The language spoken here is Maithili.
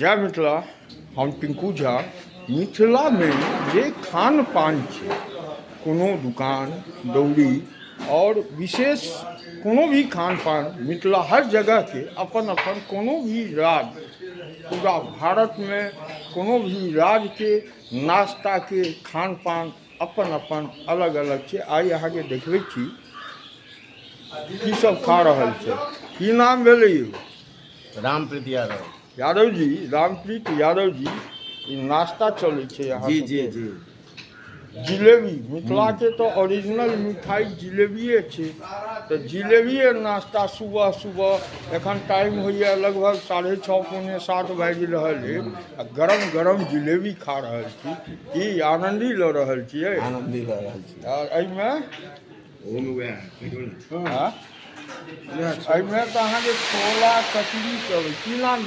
जय मिथिला, हम टिंकू झा। मिथिलामे जे खान पान छै, कोनो दुकान दौरी आओर विशेष कोनो भी खान पान, मिथिला हर जगहके अपन अपन कोनो भी राज्य, पूरा भारतमे कोनो भी राज्यके नाश्ताके खान पान अपन अपन अलग अलग छै। आइ अहाँके देखबै छी की सब खा रहल छै। की नाम भेलै यौ? रामप्रीत यादव। यादव जी, रामप्रीत यादव जी, ई नाश्ता चलै छै अहाँ जी। सबके? जी जी। जिलेबी, मिथिलाके तऽ ओरिजिनल मिठाइ जिलेबिए छै, तऽ जिलेबिए नाश्ता सुबह सुबह। एखन टाइम होइए लगभग 6:30, 6:45 बाजि रहल अइ आ गरम गरम जिलेबी खा रहल छी। की आनन्दी लऽ रहल छियै? आनन्दी लऽ रहल छी। आर एहिमे? ओहोमे वएह। हँ, एहिमे तऽ अहाँके छोला कचरी सब। की नाम?